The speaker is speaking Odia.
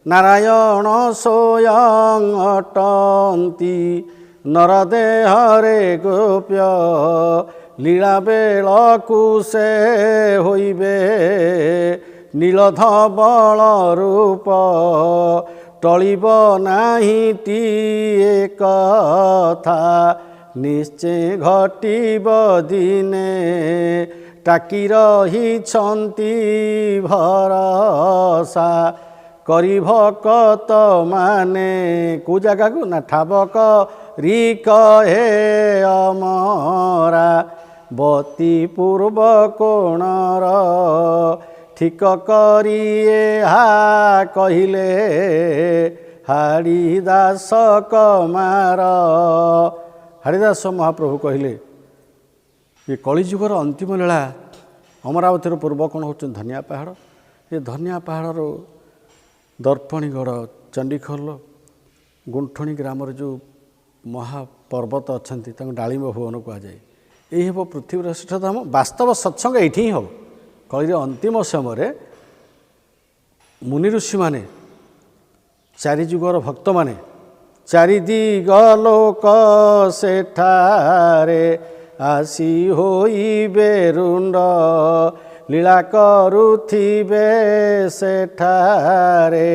ନାରାୟଣ ସ୍ୱୟଂ ଅଟନ୍ତି ନର ଦେହରେ ଗୋପ୍ୟ, ଲୀଳା ବେଳକୁ ସେ ହୋଇବେ ନୀଳଧବଳ ରୂପ। ଟଳିବ ନାହିଁ ଟିଏ କଥା, ନିଶ୍ଚୟ ଘଟିବ ଦିନେ, ଟାକି ରହିଛନ୍ତି ଭରସା କରି ଭକତ ମାନେ। କେଉଁ ଜାଗାକୁ ନା ଠାବ କରି କହେ ଅମରାବତୀ ପୂର୍ବ କୋଣର। ଠିକ କରି ଏହା କହିଲେ ହାଡ଼ିଦାସ କମାର। ହାଡ଼ିଦାସ ମହାପ୍ରଭୁ କହିଲେ, ଏ କଳିଯୁଗର ଅନ୍ତିମ ଲୀଳା ଅମରାବତୀର ପୂର୍ବ କୋଣ ହେଉଛନ୍ତି ଧନିଆ ପାହାଡ଼। ଏ ଧନିଆ ପାହାଡ଼ର ଦର୍ପଣୀଗଡ଼, ଚଣ୍ଡିଖୋଲ, ଗୁଣ୍ଠୁଣୀ ଗ୍ରାମରେ ଯେଉଁ ମହାପର୍ବତ ଅଛନ୍ତି, ତାଙ୍କୁ ଡାଳିମ୍ବ ଭୁବନ କୁହାଯାଏ। ଏହି ହେବ ପୃଥିବୀର ଶ୍ରେଷ୍ଠ ଧାମ। ବାସ୍ତବ ସତ୍ସଙ୍ଗ ଏଇଠି ହିଁ ହେବ। କଳିର ଅନ୍ତିମ ସମୟରେ ମୁନି ଋଷିମାନେ, ଚାରି ଯୁଗର ଭକ୍ତମାନେ, ଚାରିଦିଗ ଲୋକ ସେଠାରେ ଆସି ହୋଇବେ ରୁଣ୍ଡ, ଲୀଳା କରୁଥିବେ ସେଠାରେ।